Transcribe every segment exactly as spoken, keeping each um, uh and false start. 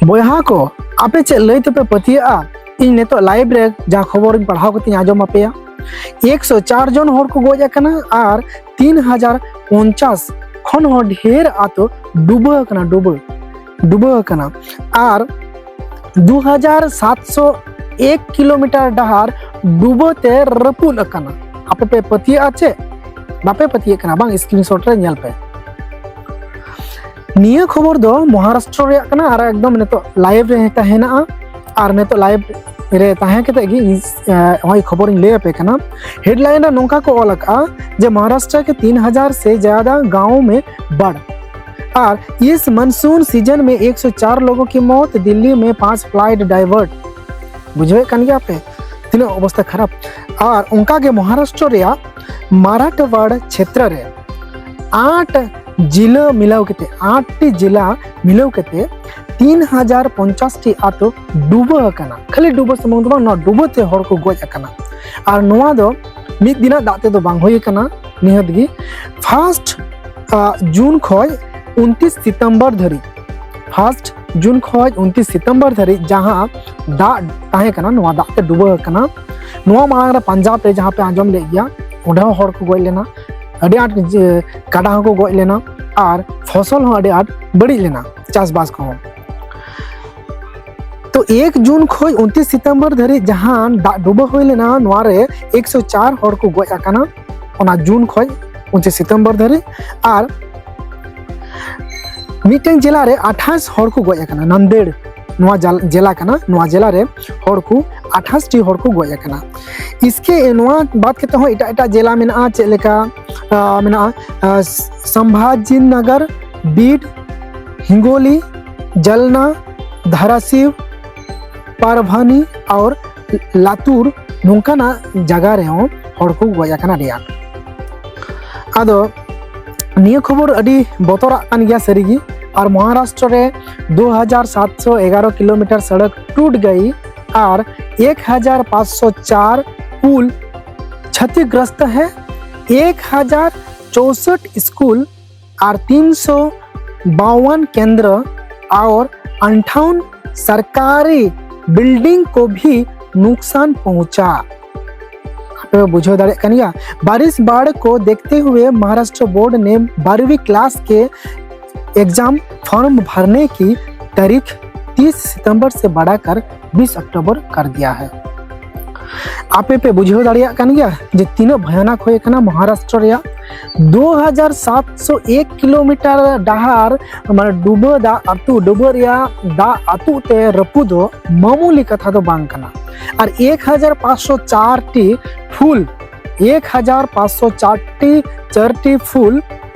ᱵᱚᱭᱦᱟ ᱠᱚ, ᱟᱯᱮ ᱪᱮᱫ ᱞᱟᱹᱭ ᱛᱮᱯᱮ ᱯᱟᱹᱛᱭᱟᱹᱜᱼᱟ? ᱤᱧ ᱱᱤᱛᱚᱜ ᱞᱟᱭᱤᱵᱷ ᱨᱮ ᱡᱟᱦᱟᱸ ᱠᱷᱚᱵᱚᱨᱤᱧ ᱯᱟᱲᱦᱟᱣ ᱠᱟᱛᱮᱧ ᱟᱸᱡᱚᱢ ᱟᱯᱮᱭᱟ, ᱮᱠᱥᱚ ᱪᱟᱨ ᱡᱚᱱ ᱦᱚᱲ ᱠᱚ ᱜᱚᱡ ᱟᱠᱟᱱᱟ ᱟᱨ ᱛᱤᱱ ᱦᱟᱡᱟᱨ ᱯᱚᱧᱪᱟᱥ ᱠᱷᱚᱱ ᱦᱚᱸ ᱰᱷᱮᱨ ᱟᱛᱳ ᱰᱩᱵᱟᱹ ᱟᱠᱟᱱᱟ, ᱰᱩᱵᱟᱹ, ᱰᱩᱵᱟᱹ ᱟᱠᱟᱱᱟ᱾ ᱟᱨ ᱫᱩ ᱦᱟᱡᱟᱨ ᱥᱟᱛᱥᱚ ᱮᱠ ᱠᱤᱞᱳᱢᱤᱴᱟᱨ ᱰᱟᱦᱟᱨ ᱰᱩᱵᱟᱹ ᱛᱮ ᱨᱟᱹᱯᱩᱫ ᱟᱠᱟᱱᱟ᱾ ᱟᱯᱮ ᱯᱮ ᱯᱟᱹᱛᱭᱟᱹᱜᱼᱟ ᱪᱮ? ᱵᱟᱯᱮ ᱯᱟᱹᱛᱭᱟᱹᱜ ᱠᱟᱱᱟ ᱵᱟᱝ? ᱥᱠᱨᱤᱱᱥᱚᱴ ᱨᱮ ᱧᱮᱞ ᱯᱮ᱾ ᱱᱤᱭᱟᱹ ᱠᱷᱚᱵᱚᱨ ᱫᱚ ᱢᱚᱦᱟᱨᱟᱥᱴᱨᱚ ᱨᱮᱭᱟᱜ ᱠᱟᱱᱟ ᱟᱨ ᱮᱠᱫᱚᱢ ᱱᱤᱛᱚᱜ ᱞᱟᱭᱤᱵᱷ ᱨᱮ ᱛᱟᱦᱮᱱᱟ᱾ ᱟᱨ ᱱᱤᱛᱚᱜ ᱞᱟᱭᱤᱵᱷ ᱨᱮ ᱛᱟᱦᱮᱸ ᱠᱟᱛᱮ ᱜᱮ ᱤᱧ, ᱮ, ᱱᱚᱜᱼᱚᱭ ᱠᱷᱚᱵᱚᱨᱤᱧ ᱞᱟᱹᱭ ᱟᱯᱮ ᱠᱟᱱᱟ᱾ ᱦᱮᱰᱞᱟᱭᱤᱱ ᱨᱮ ᱱᱚᱝᱠᱟ ᱠᱚ ᱚᱞ ᱟᱠᱟᱫᱼᱟ ᱡᱮ ᱢᱚᱦᱟᱨᱟᱥᱴᱨᱚ ᱠᱮ ᱛᱤᱱ ᱦᱟᱡᱟᱨ ᱥᱮ ᱡᱟᱫᱟ ᱜᱟᱶ ᱢᱮ ᱵᱟᱲ, ᱟᱨ ᱤᱥ ᱢᱟᱱᱥᱩᱱ ᱥᱤᱡᱚᱱ ᱢᱮ ᱮᱠᱥᱚ ᱪᱟᱨ ᱞᱳᱜᱳ ᱠᱤ ᱢᱚᱣᱛ, ᱫᱤᱞᱞᱤ ᱢᱮ ᱯᱟᱸᱪ ᱯᱷᱞᱟᱭᱤᱴ ᱰᱟᱭᱵᱷᱟᱨᱴ᱾ ᱵᱩᱡᱷᱟᱹᱣᱮᱫ ᱠᱟᱱ ᱜᱮᱭᱟ ᱯᱮ ᱛᱤᱱᱟᱹᱜ ᱚᱵᱚᱥᱛᱟ ᱠᱷᱟᱨᱟᱯ᱾ ᱟᱨ ᱚᱱᱠᱟ ᱜᱮ ᱢᱚᱦᱟᱨᱟᱥᱴᱨᱚ ᱨᱮᱭᱟᱜ ᱢᱟᱨᱟᱴᱷᱣᱟᱲ ᱪᱷᱮᱛᱨᱚ ᱨᱮ ᱟᱴ ᱡᱤᱞᱟᱹ ᱢᱤᱞᱟᱹᱣ ᱠᱟᱛᱮ, ᱟᱴ ᱴᱤ ᱡᱤᱞᱟ ᱢᱤᱞᱟᱹᱣ ᱠᱟᱛᱮ ᱛᱤᱱ ᱦᱟᱡᱟᱨ ᱯᱚᱧᱪᱟᱥ ᱴᱤ ᱟᱛᱳ ᱰᱩᱵᱟᱹ ᱟᱠᱟᱱᱟ᱾ ᱠᱷᱟᱹᱞᱤ ᱰᱩᱵᱟᱹ ᱥᱩᱢᱩᱝ ᱫᱚ ᱵᱟᱝ, ᱱᱚᱣᱟ ᱰᱩᱵᱟᱹ ᱛᱮ ᱦᱚᱲ ᱠᱚ ᱜᱚᱡ ᱟᱠᱟᱱᱟ᱾ ᱟᱨ ᱱᱚᱣᱟ ᱫᱚ ᱢᱤᱫ ᱫᱤᱱᱟᱜ ᱫᱟᱜ ᱛᱮᱫᱚ ᱵᱟᱝ ᱦᱩᱭ ᱟᱠᱟᱱᱟ, ᱱᱤᱦᱟᱹᱛ ᱜᱮ᱾ ᱯᱷᱟᱥᱴ ᱡᱩᱱ ᱠᱷᱚᱡ ᱩᱱᱛᱤᱥ ᱥᱤᱛᱚᱢᱵᱚᱨ ᱫᱷᱟᱹᱨᱤᱡ, ᱯᱷᱟᱥᱴ ᱡᱩᱱ ᱠᱷᱚᱡ ᱩᱱᱛᱤᱥ ᱥᱤᱛᱚᱢᱵᱚᱨ ᱫᱷᱟᱹᱨᱤᱡ ᱡᱟᱦᱟᱸ ᱫᱟᱜ ᱛᱟᱦᱮᱸ ᱠᱟᱱᱟ, ᱱᱚᱣᱟ ᱫᱟᱜ ᱛᱮ ᱰᱩᱵᱟᱹ ᱟᱠᱟᱱᱟ᱾ ᱱᱚᱣᱟ ᱢᱟᱲᱟᱝ ᱨᱮ ᱯᱟᱧᱡᱟᱵᱽ ᱨᱮ ᱡᱟᱦᱟᱸ ᱯᱮ ᱟᱸᱡᱚᱢ ᱞᱮᱫ ᱜᱮᱭᱟ, ᱚᱸᱰᱮ ᱦᱚᱸ ᱦᱚᱲ ᱠᱚ ᱜᱚᱡ ᱞᱮᱱᱟ, ᱟᱹᱰᱤ ᱟᱸᱴ ᱡᱮ ᱠᱟᱰᱟ ᱦᱚᱸᱠᱚ ᱜᱚᱡ ᱞᱮᱱᱟ, ᱟᱨ ᱯᱷᱚᱥᱚᱞ ᱦᱚᱸ ᱟᱹᱰᱤ ᱟᱸᱴ ᱵᱟᱹᱲᱤᱡ ᱞᱮᱱᱟ, ᱪᱟᱥᱵᱟᱥ ᱠᱚᱦᱚᱸ᱾ ᱛᱚ ᱮᱠ ᱡᱩᱱ ᱠᱷᱚᱡ ᱩᱱᱛᱤᱥ ᱥᱤᱛᱚᱢᱵᱚᱨ ᱫᱷᱟᱹᱨᱤᱡ ᱡᱟᱦᱟᱸ ᱫᱟᱜ ᱰᱩᱵᱟᱹ ᱦᱩᱭ ᱞᱮᱱᱟ, ᱱᱚᱣᱟ ᱨᱮ ᱮᱠᱥᱚ ᱪᱟᱨ ᱦᱚᱲ ᱠᱚ ᱜᱚᱡ ᱟᱠᱟᱱᱟ, ᱚᱱᱟ ᱡᱩᱱ ᱠᱷᱚᱡ ᱩᱱᱛᱤᱥ ᱥᱤᱛᱚᱢᱵᱚᱨ ᱫᱷᱟᱹᱨᱤᱡ᱾ ᱟᱨ ᱢᱤᱫᱴᱮᱱ ᱡᱮᱞᱟ ᱨᱮ ᱟᱴᱷᱟᱥ ᱦᱚᱲ ᱠᱚ ᱜᱚᱡ ᱟᱠᱟᱱᱟ, ᱱᱟᱱᱫᱮᱲ ᱱᱚᱣᱟ ᱡᱟᱞ-, ᱡᱮᱞᱟ ᱠᱟᱱᱟ, ᱱᱚᱣᱟ ᱡᱮᱞᱟ ᱨᱮ ᱦᱚᱲ ᱠᱚ ᱟᱴᱷᱟᱥ ᱴᱤ ᱦᱚᱲ ᱠᱚ ᱜᱚᱡ ᱟᱠᱟᱱᱟ᱾ ᱤᱥᱠᱮ ᱱᱚᱣᱟ ᱵᱟᱫ ᱠᱟᱛᱮ ᱦᱚᱸ ᱮᱴᱟᱜ ᱮᱴᱟᱜ ᱡᱮᱞᱟ ᱢᱮᱱᱟᱜᱼᱟ, ᱪᱮᱫ ᱞᱮᱠᱟ, ᱟᱸ, ᱢᱮᱱᱟᱜᱼᱟ, ᱟᱸ, ᱥᱟᱢᱵᱷᱟᱡᱤᱱᱚᱜᱚᱨ, ᱵᱤᱰ, ᱦᱤᱝᱜᱳᱞᱤ, ᱡᱟᱞᱱᱟ, ᱫᱷᱟᱨᱟᱥᱤᱣ, ᱯᱟᱨᱵᱷᱟᱱᱤ ᱟᱨ ᱞᱟᱛᱩᱨ, ᱱᱚᱝᱠᱟᱱᱟᱜ ᱡᱟᱭᱜᱟ ᱨᱮᱦᱚᱸ ᱦᱚᱲ ᱠᱚ ᱜᱚᱡ ᱟᱠᱟᱱᱟ ᱟᱹᱰᱤ ᱟᱸᱴ᱾ ᱟᱫᱚ ᱱᱤᱭᱟᱹ ᱠᱷᱚᱵᱚᱨ ᱟᱹᱰᱤ ᱵᱚᱛᱚᱨᱟᱜ ᱠᱟᱱ ᱜᱮᱭᱟ ᱥᱟᱹᱨᱤᱜᱮ᱾ ᱟᱨ ᱢᱚᱦᱟᱨᱟᱥᱴᱨᱚ ᱨᱮ ᱫᱩ ᱦᱟᱡᱟᱨ ᱥᱟᱛᱥᱚ ᱮᱜᱟᱨᱚ ᱠᱤᱞᱳᱢᱤᱴᱟᱨ ᱥᱚᱲᱚᱠ ᱴᱩᱴ ᱜᱟᱭᱤ ᱟᱨ ᱮᱠ ᱦᱟᱡᱟᱨ ᱯᱟᱸᱪᱥᱚ ᱪᱟᱨ ᱯᱩᱞ ᱠᱷᱚᱛᱤᱜᱨᱚᱥᱛ ᱦᱮ, ᱮᱠ ᱦᱟᱡᱟᱨ ᱪᱳᱥᱚᱴ ᱥᱠᱩᱞ ᱟᱨ ᱛᱤᱱ ᱥᱚ ᱵᱟᱣᱟᱱ ᱠᱮᱱᱫᱨᱚ ᱟᱨ अंठावन सरकारी बिल्डिंग को भी नुकसान पहुंचा। आप बुझे दाड़े कनिया, बारिश बाढ़ को देखते हुए महाराष्ट्र बोर्ड ने बारहवीं क्लास के एग्जाम फॉर्म भरने की तारीख तीस सितंबर से बढ़ाकर बीस अक्टूबर कर दिया है। ᱟᱯᱮ ᱯᱮ ᱵᱩᱡᱷᱟᱹᱣ ᱫᱟᱲᱮᱭᱟᱜ ᱠᱟᱱ ᱜᱮᱭᱟ ᱡᱮ ᱛᱤᱱᱟᱹᱜ ᱵᱷᱚᱭᱟᱱᱚᱠ ᱦᱩᱭ ᱟᱠᱟᱱᱟ ᱢᱚᱦᱟᱨᱟᱥᱴᱨᱚ ᱨᱮᱭᱟᱜ᱾ ᱫᱩ ᱦᱟᱡᱟᱨ ᱥᱟᱛᱥᱚ ᱮᱠ ᱠᱤᱞᱳᱢᱤᱴᱟᱨ ᱰᱟᱦᱟᱨ, ᱢᱟᱱᱮ ᱰᱩᱵᱟᱹ ᱫᱟᱜ ᱟᱹᱛᱩ, ᱰᱩᱵᱟᱹ ᱨᱮᱭᱟᱜ ᱫᱟᱜ ᱟᱹᱛᱩ ᱛᱮ ᱨᱟᱹᱯᱩᱫᱚᱜ ᱢᱟᱢᱩᱞᱤ ᱠᱟᱛᱷᱟ ᱫᱚ ᱵᱟᱝ ᱠᱟᱱᱟ᱾ ᱟᱨ ᱮᱠ ᱦᱟᱡᱟᱨ ᱯᱟᱸᱪᱥᱚ ᱪᱟᱨ ᱴᱤ ᱯᱷᱩᱞ, ᱮᱠ ᱦᱟᱡᱟᱨ ᱯᱟᱸᱪᱥᱚ ᱪᱟᱨ ᱴᱤ, ᱪᱟᱨ ᱴᱤ ᱯᱷᱩᱞ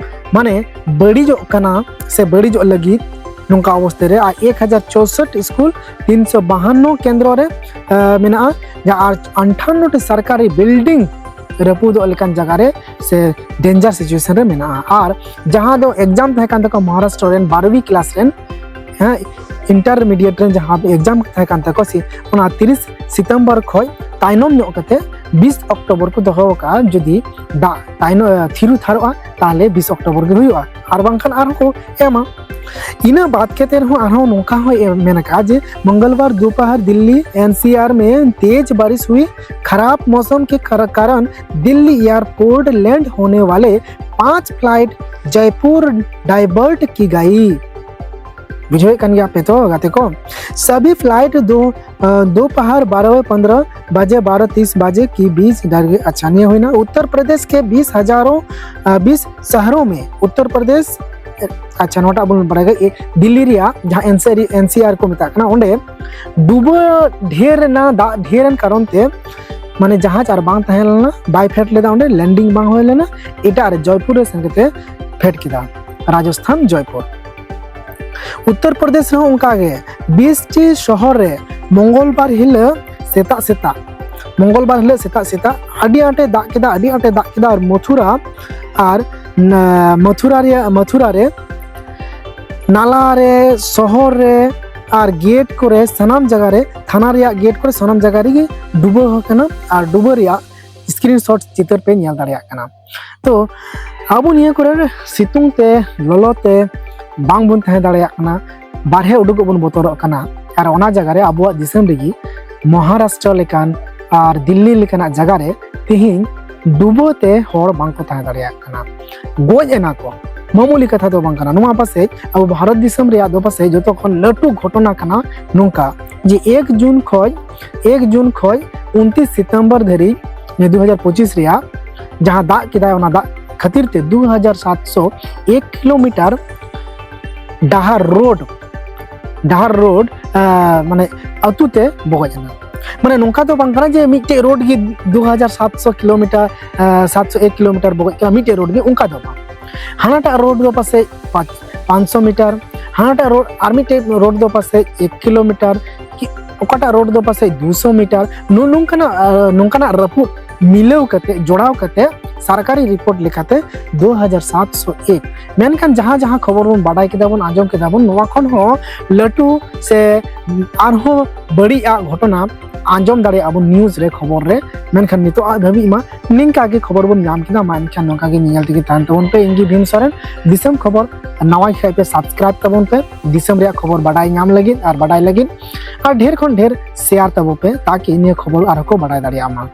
ᱢᱟᱱᱮ ᱵᱟᱹᱲᱤᱡᱚᱜ ᱠᱟᱱᱟ ᱥᱮ ᱵᱟᱹᱲᱤᱡᱚᱜ ᱞᱟᱹᱜᱤᱫ ᱱᱚᱝᱠᱟ ᱚᱵᱚᱥᱛᱟ ᱨᱮ᱾ ᱟᱨ ᱮᱠ ᱦᱟᱡᱟᱨ ᱪᱳᱥᱚᱴ ᱥᱠᱩᱞ ᱛᱤᱱᱥᱚ ᱵᱟᱦᱟᱱᱱᱚ ᱠᱮᱱᱫᱨᱚ ᱨᱮ, ᱟᱸ, ᱢᱮᱱᱟᱜᱼᱟ᱾ ᱡᱟ-, ᱟᱨ ᱟᱴᱷᱟᱱᱱᱚ ᱴᱤ ᱥᱚᱨᱠᱟᱨᱤ ᱵᱤᱞᱰᱤᱝ ᱨᱟᱹᱯᱩᱫᱚᱜ ᱞᱮᱠᱟᱱ ᱡᱟᱭᱜᱟ ᱨᱮ ᱥᱮ ᱰᱮᱧᱡᱟᱨ ᱥᱤᱪᱩᱭᱮᱥᱚᱱ ᱨᱮ ᱢᱮᱱᱟᱜᱼᱟ᱾ ᱟᱨ ᱡᱟᱦᱟᱸ ᱫᱚ ᱮᱠᱡᱟᱢ ᱛᱟᱦᱮᱸ ᱠᱟᱱ ᱛᱟᱠᱚᱣᱟ ᱢᱚᱦᱟᱨᱟᱥᱴᱨᱚ ᱨᱮᱱ ᱵᱟᱨᱚᱣᱤ ᱠᱞᱟᱥ ᱨᱮᱱ, ᱦᱮᱸ, ᱤᱱᱴᱟᱨᱢᱤᱰᱤᱭᱮᱴ ᱨᱮᱱ ᱡᱟᱦᱟᱸ ᱮᱠᱡᱟᱢ ᱛᱟᱦᱮᱸ ᱠᱟᱱ ᱛᱟᱠᱚᱣᱟ ᱥᱮ, ᱚᱱᱟ ᱛᱤᱨᱤᱥ ᱥᱤᱛᱚᱢᱵᱚᱨ ᱠᱷᱚᱱ ᱛᱟᱭᱱᱚᱢ ᱧᱚᱜ ᱠᱟᱛᱮ ᱵᱤᱥ ᱚᱠᱴᱳᱵᱚᱨ ᱠᱚ ᱫᱚᱦᱚ ᱟᱠᱟᱫᱼᱟ᱾ ᱡᱩᱫᱤ ᱫᱟᱜ ᱛᱟᱭᱱᱚᱢ, ᱛᱷᱤᱨᱩ ᱛᱷᱟᱨᱚᱜᱼᱟ, ᱛᱟᱦᱚᱞᱮ ᱵᱤᱥ ᱚᱠᱴᱳᱵᱚᱨ ᱜᱮ ᱦᱩᱭᱩᱜᱼᱟ, ᱟᱨ ᱵᱟᱝᱠᱷᱟᱱ ᱟᱨᱦᱚᱸ ᱠᱚ ᱮᱢᱟ᱾ ᱤᱱᱟᱹ ᱵᱟᱫ ᱠᱟᱛᱮ ᱨᱮᱦᱚᱸ ᱟᱨᱦᱚᱸ ᱱᱚᱝᱠᱟ ᱦᱚᱸᱭ ᱮᱢ, ᱢᱮᱱ ᱟᱠᱟᱫᱼᱟ ᱡᱮ ᱢᱚᱝᱜᱚᱞᱵᱟᱨ ᱫᱩᱯᱟᱦᱟᱨ ᱫᱤᱞᱞᱤ ᱮᱱ ᱥᱤ ᱟᱨ ᱢᱮ ᱛᱮᱡᱽ ᱵᱟᱨᱤᱥ ᱦᱩᱭ, ᱠᱷᱟᱨᱟᱯ ᱢᱚᱥᱚᱢ ᱠᱮ ᱠᱟᱨ-, ᱠᱟᱨᱚᱱ ᱫᱤᱞᱞᱤ ᱮᱭᱟᱨᱯᱳᱨᱴ ᱞᱮᱱᱰ ᱦᱳᱱᱮ ᱣᱟᱞᱮ ᱯᱟᱸᱪ ᱯᱷᱞᱟᱭᱤᱴ ᱡᱚᱭᱯᱩᱨ ᱰᱟᱭᱵᱷᱟᱨᱴ ᱠᱤ ᱜᱟᱭᱤ᱾ ᱵᱩᱡᱷᱟᱹᱣᱮᱫ ᱠᱟᱱ ᱜᱮᱭᱟ ᱯᱮ ᱛᱚ ᱜᱟᱛᱮ ᱠᱚ? ᱥᱟᱵᱤ ᱯᱷᱞᱟᱭᱤᱴ ᱫᱚ, ᱟᱸ, ᱫᱳᱯᱟᱦᱟᱨ ᱵᱟᱨᱚ ᱯᱚᱱᱫᱽᱨᱚ ᱵᱟᱡᱮ ᱵᱟᱨᱚ ᱛᱤᱥ ᱵᱟᱡᱮ ᱠᱤ ᱵᱤᱪ ᱰᱟᱨᱜᱮ᱾ ᱟᱪᱪᱷᱟ, ᱱᱤᱭᱟᱹ ᱦᱩᱭᱱᱟ ᱩᱛᱛᱚᱨ ᱯᱨᱚᱫᱮᱥ ᱠᱮ ᱵᱤᱥ ᱦᱟᱡᱟᱨᱚ, ᱟᱸ, ᱵᱤᱥ ᱥᱟᱦᱟᱨᱚ ᱢᱮ᱾ ᱩᱛᱛᱚᱨ ᱯᱨᱚᱫᱮᱥ, ᱟᱪᱪᱷᱟ, ᱱᱚᱣᱟᱴᱟᱜ ᱵᱚᱱ ᱵᱟᱲᱟᱭ ᱜᱮ, ᱫᱤᱞᱞᱤ ᱨᱮᱭᱟᱜ ᱡᱟᱦᱟᱸ ᱮᱱ ᱥᱤ ᱟᱨ, ᱮᱱ ᱥᱤ ᱟᱨ ᱠᱚ ᱢᱮᱛᱟᱜ ᱠᱟᱱᱟ, ᱚᱸᱰᱮ ᱰᱩᱵᱟᱹ ᱰᱷᱮᱨ ᱮᱱᱟ, ᱫᱟᱜ ᱰᱷᱮᱨ ᱮᱱ ᱠᱟᱨᱚᱱ ᱛᱮ, ᱢᱟᱱᱮ, ᱡᱟᱦᱟᱡᱽ ᱟᱨ ᱵᱟᱝ ᱛᱟᱦᱮᱸ ᱞᱮᱱᱟ, ᱵᱟᱭ ᱯᱷᱮᱰ ᱞᱮᱫᱟ, ᱚᱸᱰᱮ ᱞᱮᱱᱰᱤᱝ ᱵᱟᱝ ᱦᱩᱭ ᱞᱮᱱᱟ, ᱮᱴᱟᱜ ᱨᱮ ᱡᱚᱭᱯᱩᱨ ᱨᱮ ᱥᱮᱱ ᱠᱟᱛᱮ ᱯᱷᱮᱰ ᱠᱮᱫᱟ, ᱨᱟᱡᱚᱥᱛᱷᱟᱱ ᱡᱚᱭᱯᱩᱨ᱾ ᱩᱛᱛᱚᱨ ᱯᱨᱚᱫᱮᱥ ᱨᱮᱦᱚᱸ ᱚᱱᱠᱟ ᱜᱮ ᱵᱤᱥ ᱴᱤ ᱥᱚᱦᱚᱨ ᱨᱮ ᱢᱚᱝᱜᱚᱞ ᱵᱟᱨ ᱦᱤᱞᱳᱜ ᱥᱮᱛᱟᱜ ᱥᱮᱛᱟᱜ, ᱢᱚᱝᱜᱚᱞ ᱵᱟᱨ ᱦᱤᱞᱳᱜ ᱥᱮᱛᱟᱜ ᱥᱮᱛᱟᱜ ᱟᱹᱰᱤ ᱟᱸᱴᱮ ᱫᱟᱜ ᱠᱮᱫᱟ, ᱟᱹᱰᱤ ᱟᱸᱴᱮ ᱫᱟᱜ ᱠᱮᱫᱟ᱾ ᱟᱨ ᱢᱚᱛᱷᱩᱨᱟ, ᱟᱨ ᱱᱟ-, ᱢᱚᱛᱷᱩᱨᱟ ᱨᱮᱭᱟᱜ, ᱢᱚᱛᱷᱩᱨᱟ ᱨᱮ ᱱᱟᱞᱟ ᱨᱮ, ᱥᱚᱦᱚᱨ ᱨᱮ, ᱟᱨ ᱜᱮᱴ ᱠᱚᱨᱮ ᱥᱟᱱᱟᱢ ᱡᱟᱭᱜᱟ ᱨᱮ, ᱛᱷᱟᱱᱟ ᱨᱮᱭᱟᱜ ᱜᱮᱴ ᱠᱚᱨᱮ ᱥᱟᱱᱟᱢ ᱡᱟᱭᱜᱟ ᱨᱮᱜᱮ ᱰᱩᱵᱟᱹ ᱟᱠᱟᱱᱟ᱾ ᱟᱨ ᱰᱩᱵᱟᱹ ᱨᱮᱭᱟᱜ ᱥᱠᱨᱤᱱᱥᱚᱴ ᱪᱤᱛᱟᱹᱨ ᱯᱮ ᱧᱮᱞ ᱫᱟᱲᱮᱭᱟᱜ ᱠᱟᱱᱟ᱾ ᱛᱚ ᱟᱵᱚ ᱱᱤᱭᱟᱹ ᱠᱚᱨᱮ ᱥᱤᱛᱩᱝ ᱛᱮ, ᱞᱚᱞᱚ ᱛᱮ ᱵᱟᱝ ᱵᱚᱱ ᱛᱟᱦᱮᱸ ᱫᱟᱲᱮᱭᱟᱜ ᱠᱟᱱᱟ᱾ ᱵᱟᱨᱦᱮ ᱩᱰᱩᱠᱚᱜ ᱵᱚᱱ ᱵᱚᱛᱚᱨᱚᱜ ᱠᱟᱱᱟ, ᱟᱨ ᱚᱱᱟ ᱡᱟᱭᱜᱟ ᱨᱮ ᱟᱵᱚᱣᱟᱜ ᱫᱤᱥᱚᱢ ᱨᱮᱜᱮ ᱢᱚᱦᱟᱨᱟᱥᱴᱨᱚ ᱞᱮᱠᱟᱱ ᱟᱨ ᱫᱤᱞᱞᱤ ᱞᱮᱠᱟᱱᱟᱜ ᱡᱟᱭᱜᱟ ᱨᱮ ᱛᱮᱦᱮᱧ ᱰᱩᱵᱟᱹ ᱛᱮ ᱦᱚᱲ ᱵᱟᱝᱠᱚ ᱛᱟᱦᱮᱸ ᱫᱟᱲᱮᱭᱟᱜ ᱠᱟᱱᱟ, ᱜᱚᱡ ᱮᱱᱟ ᱠᱚ᱾ ᱢᱟᱢᱩᱞᱤ ᱠᱟᱛᱷᱟ ᱫᱚ ᱵᱟᱝ ᱠᱟᱱᱟ᱾ ᱱᱚᱣᱟ ᱯᱟᱥᱮᱡ ᱟᱵᱚ ᱵᱷᱟᱨᱚᱛ ᱫᱤᱥᱚᱢ ᱨᱮᱭᱟᱜ ᱫᱚ ᱯᱟᱥᱮᱡ ᱡᱚᱛᱚ ᱠᱷᱚᱱ ᱞᱟᱹᱴᱩ ᱜᱷᱚᱴᱚᱱᱟ ᱠᱟᱱᱟ᱾ ᱱᱚᱝᱠᱟ ᱡᱮ ᱮᱠ ᱡᱩᱱ ᱠᱷᱚᱡ ᱮᱠ ᱡᱩᱱ ᱠᱷᱚᱡ ᱩᱱᱛᱤᱥ ᱥᱤᱛᱚᱢᱵᱚᱨ ᱫᱷᱟᱹᱨᱤᱡ ᱫᱩ ᱦᱟᱡᱟᱨ ᱯᱚᱸᱪᱤᱥ ᱨᱮᱭᱟᱜ ᱡᱟᱦᱟᱸ ᱫᱟᱜ ᱠᱮᱫᱟᱭ, ᱚᱱᱟ ᱫᱟᱜ ᱠᱷᱟᱹᱛᱤᱨ ᱛᱮ ᱫᱩ ᱦᱟᱡᱟᱨ ᱥᱟᱛᱥᱚ ᱮᱠ ᱠᱤᱞᱳᱢᱤᱴᱟᱨ ᱰᱟᱦᱟᱨ ᱨᱳᱰ, ᱰᱟᱦᱟᱨ ᱨᱳᱰ ᱟᱸ, ᱢᱟᱱᱮ ᱟᱹᱛᱩ ᱛᱮ ᱵᱚᱜᱚᱡ ᱮᱱᱟ᱾ ᱢᱟᱱᱮ ᱱᱚᱝᱠᱟ ᱫᱚ ᱵᱟᱝ ᱠᱟᱱᱟ ᱡᱮ ᱢᱤᱫᱴᱮᱡ ᱨᱳᱰ ᱜᱮ ᱫᱩ ᱦᱟᱡᱟᱨ ᱥᱟᱛᱥᱚ ᱠᱤᱞᱳᱢᱤᱴᱟᱨ, ᱟᱸ, ᱥᱟᱛᱥᱚ ᱮᱠ ᱠᱤᱞᱳᱢᱤᱴᱟᱨ ᱵᱚᱜᱚᱡ ᱠᱟᱱᱟ ᱢᱤᱫᱴᱮᱡ ᱨᱳᱰ ᱜᱮ, ᱚᱱᱠᱟ ᱫᱚ ᱵᱟᱝ᱾ ᱦᱟᱱᱟᱴᱟᱜ ᱨᱳᱰ ᱫᱚ ᱯᱟᱥᱮᱡ ᱯᱟᱸᱪ-, ᱯᱟᱸᱪᱥᱚ ᱢᱤᱴᱟᱨ, ᱦᱟᱱᱟᱴᱟᱜ ᱨᱳᱰ ᱟᱨ ᱢᱤᱫᱴᱮᱡ ᱨᱳᱰ ᱫᱚ ᱯᱟᱥᱮᱡ ᱮᱠ ᱠᱤᱞᱳᱢᱤᱴᱟᱨ, ᱠᱤ-, ᱚᱠᱟᱴᱟᱜ ᱨᱳᱰ ᱫᱚ ᱯᱟᱥᱮᱡ ᱫᱩᱥᱚ ᱢᱤᱴᱟᱨ᱾ ᱱᱚ-, ᱱᱚᱝᱠᱟᱱᱟᱜ, ᱟᱸ, ᱱᱚᱝᱠᱟᱱᱟᱜ ᱨᱟᱹᱯᱩᱫ ᱢᱤᱞᱟᱹᱣ ᱠᱟᱛᱮ, ᱡᱚᱲᱟᱣ ᱠᱟᱛᱮ ᱥᱚᱨᱠᱟᱨᱤ ᱨᱤᱯᱳᱨᱴ ᱞᱮᱠᱟᱛᱮ ᱫᱩ ᱦᱟᱡᱟᱨ ᱥᱟᱛᱥᱚ ᱮᱠ᱾ ᱢᱮᱱᱠᱷᱟᱱ ᱡᱟᱦᱟᱸ ᱡᱟᱦᱟᱸ ᱠᱷᱚᱵᱚᱨ ᱵᱚᱱ ᱵᱟᱰᱟᱭ ᱠᱮᱫᱟ ᱵᱚᱱ, ᱟᱸᱡᱚᱢ ᱠᱮᱫᱟ ᱵᱚᱱ, ᱱᱚᱣᱟ ᱠᱷᱚᱱ ᱦᱚᱸ ᱞᱟᱹᱴᱩ ᱥᱮ ᱟᱨᱦᱚᱸ ᱵᱟᱹᱲᱤᱡ ᱟᱜ ᱜᱷᱚᱴᱚᱱᱟ ᱟᱸᱡᱚᱢ ᱫᱟᱲᱮᱭᱟᱜᱼᱟ ᱵᱚᱱ ᱱᱤᱭᱩᱡᱽ ᱨᱮ, ᱠᱷᱚᱵᱚᱨ ᱨᱮ᱾ ᱢᱮᱱᱠᱷᱟᱱ ᱱᱤᱛᱚᱜ ᱟᱜ ᱫᱷᱟᱹᱵᱤᱡ ᱢᱟ ᱱᱤᱝᱠᱟ ᱜᱮ ᱠᱷᱚᱵᱚᱨ ᱵᱚᱱ ᱧᱟᱢ ᱠᱮᱫᱟ᱾ ᱢᱟ ᱮᱱᱠᱷᱟᱱ ᱱᱚᱝᱠᱟ ᱜᱮ ᱧᱮᱧᱮᱞ ᱛᱮᱜᱮ ᱛᱟᱦᱮᱱ ᱛᱟᱵᱚᱱ ᱯᱮ᱾ ᱤᱧ ᱜᱮ ᱵᱷᱤᱢ ᱥᱚᱨᱮᱱ᱾ ᱫᱤᱥᱚᱢ ᱠᱷᱚᱵᱚᱨ ᱱᱟᱣᱟ ᱠᱷᱟᱡ ᱯᱮ ᱥᱟᱵᱥᱠᱨᱟᱭᱤᱵ ᱛᱟᱵᱚᱱ ᱯᱮ, ᱫᱤᱥᱚᱢ ᱨᱮᱭᱟᱜ ᱠᱷᱚᱵᱚᱨ ᱵᱟᱰᱟᱭ ᱧᱟᱢ ᱞᱟᱹᱜᱤᱫ ᱟᱨ ᱵᱟᱰᱟᱭ ᱞᱟᱹᱜᱤᱫ, ᱟᱨ ᱰᱷᱮᱨ ᱠᱷᱚᱱ ᱰᱷᱮᱨ ᱥᱮᱭᱟᱨ ᱛᱟᱵᱚ ᱯᱮ, ᱛᱟᱠᱤ ᱱᱤᱭᱟᱹ ᱠᱷᱚᱵᱚᱨ ᱟᱨᱦᱚᱸ ᱠᱚ ᱵᱟᱰᱟᱭ ᱫᱟᱲᱮᱭᱟᱜ ᱢᱟ᱾